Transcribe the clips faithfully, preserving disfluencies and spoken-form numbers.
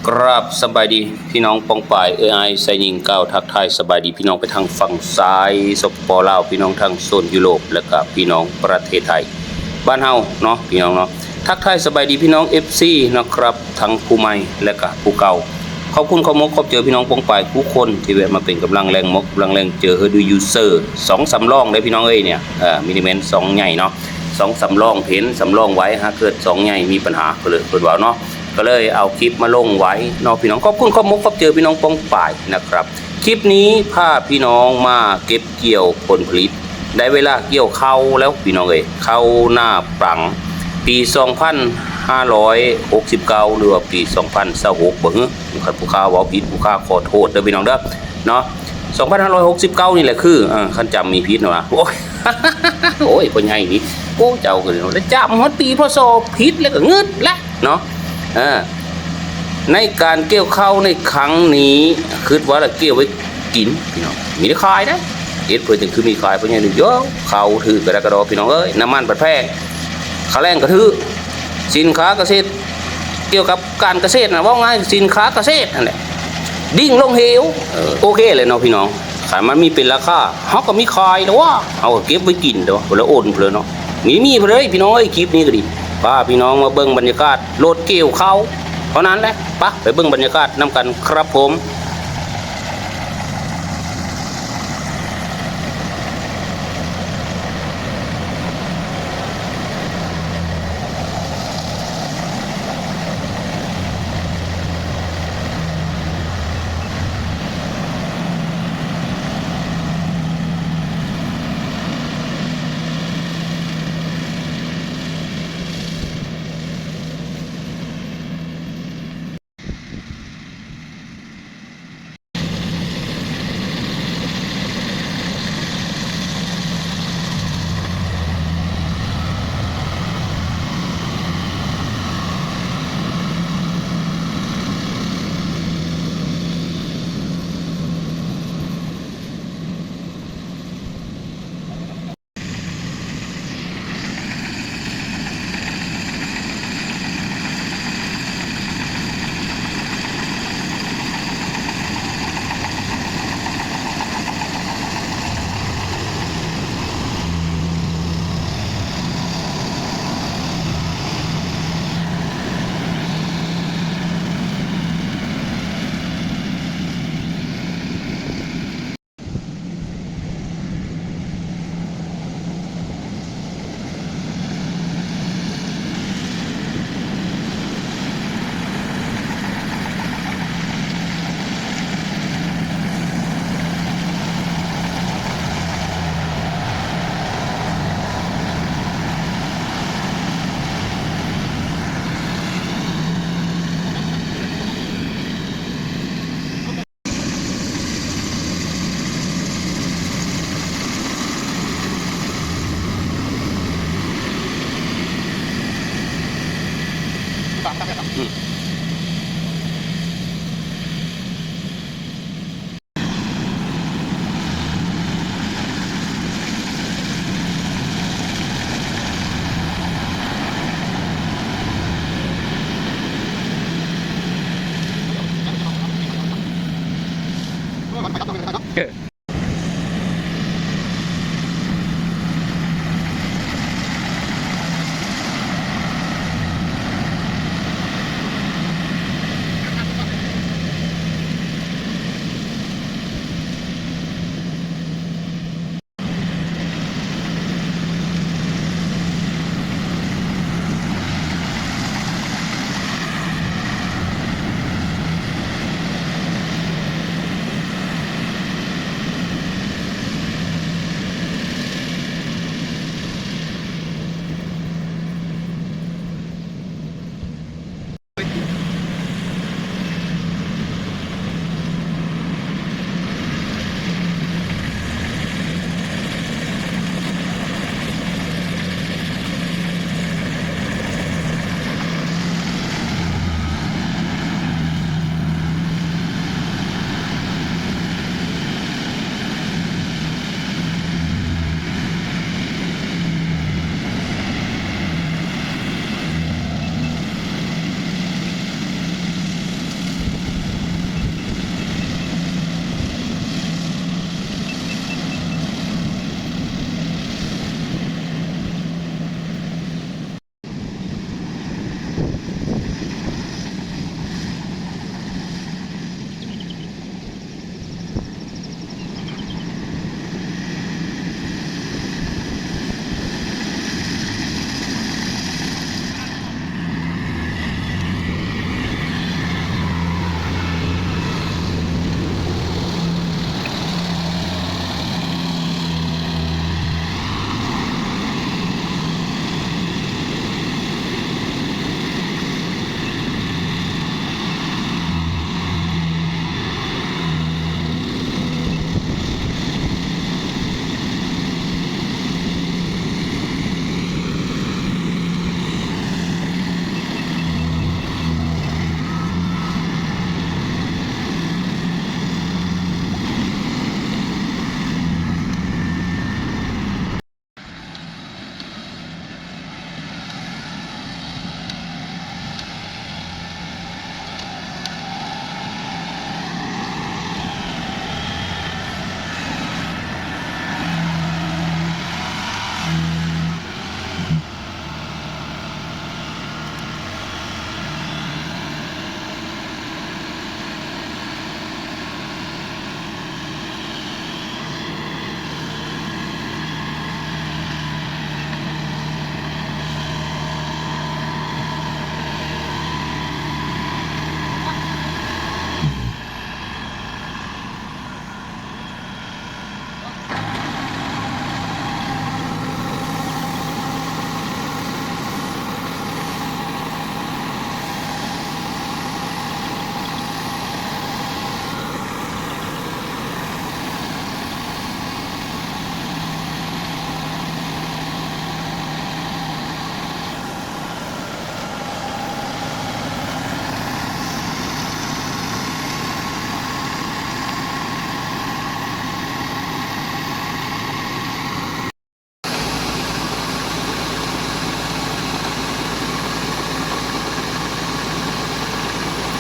กราบสบายดีพี่น้องปองป่าย เอื้อยอ้ายไซยิง กล่าวทักทายสบายดีพี่น้องไปทางฝั่งซ้าย สปป ลาว พี่น้องทางโซนยุโรป และก็พี่น้องประเทศไทย บ้านเฮาเนาะพี่น้องเนาะ ทักทายสบายดีพี่น้อง เอฟซี นะครับ ทั้งผู้ใหม่และก็ผู้เก่า ขอบคุณขอบมกขอบใจพี่น้องปองป่ายทุกคนที่แวะมาเป็นกำลังแรงมกกำลังแรงเจอเฮอดูยูเซอร์ สองสำรองเด้อพี่น้องเอ้ยเนี่ย เอ่อ มินิแมน สองใหญ่เนาะ สองสำรอง เห็นสำรองไว้ หากเกิดสองใหญ่มีปัญหา เพิ่นเลย เพิ่นว่าเนาะ ก็เลยเอาคลิปมาลงไว้เนาะพี่น้อง ขอบคุณขอบมกขอบใจพี่น้องปองป่ายนะครับ คลิปนี้พาพี่น้องมาเก็บเกี่ยวผลผลิต ได้เวลาเกี่ยวเข้าแล้วพี่น้องเอ้ย เข้าหน้าปรัง ปีสองพันห้าร้อยหกสิบเก้า หรือว่าปีสองพันยี่สิบหก บ่หือ คันผู้ข้าเว้าผิด ผู้ข้าขอโทษเด้อพี่น้องเด้อ เนาะ สองพันห้าร้อยหกสิบเก้า นี่แหละคือ เออ คันจำมีผิดเนาะ โอ้ย โอ้ย พ่อใหญ่นี่ โอ้ เจ้าก็เลย แล้วจำฮอดปี พ.ศ. ผิดแล้วก็งึดละเนาะ เออ ในการเกี่ยวเข้าในครั้งนี้ คิดว่าละเกี่ยวไว้กินพี่น้อง มีได้ขายนะ เฮ็ดเพิ่นจังคือมีขาย พ่อใหญ่นี่ โย เข้าถือกกระดอกกระดอพี่น้องเอ้ย น้ำมันบัดแพง ค่าแรงกระถือ สินค้าเกษตร เกี่ยวกับการเกษตรนะ เว้าง่าย สินค้าเกษตรนั่นแหละ ดิ่งลงเหว เออ โอเคเลยเนาะพี่น้อง คันมันมีเป็นราคา เฮาก็มีขายแล้วว่า เฮาก็เก็บไว้กินเด้อ แล้วโอนเพิ่นเนาะ มี มีเพิ่นเลยพี่น้องเอ้ย คลิปนี้ก็ดี พาพี่น้องมาเบิ่งบรรยากาศรถเกี่ยวเข้า เท่านั้นแหละ ไป ไปเบิ่งบรรยากาศนำกันครับผม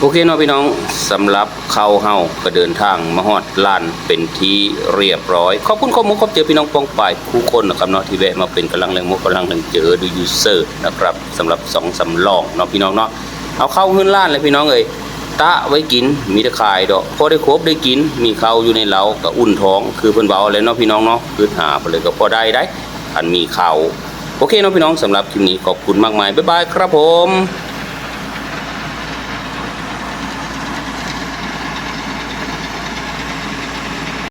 โอเคเนาะพี่น้อง สำหรับเฮาเฮาก็เดินทางมาฮอดลานเป็นที่เรียบร้อย ขอบคุณขอบมุกขอบใจพี่น้องปองปายคู่คนนะครับเนาะ ที่แวะมาเป็นกำลังแรงมุกกำลังแรงเจอดูยูเซอร์นะครับ สำหรับสองสำรองเนาะพี่น้องเนาะ เอาเข้าเฮือนลานเลยพี่น้องเอ้ย ตะไว้กิน มีแต่ขายดอก พอได้ครบได้กิน มีข้าวอยู่ในเล้าก็อุ่นท้อง คือเพิ่นเว้าเลยเนาะพี่น้องเนาะ คือหาไปเลยก็พอได้ได้ อันมีข้าว โอเคเนาะพี่น้อง สำหรับคลิปนี้ขอบคุณมากมาย บ๊ายบายครับผม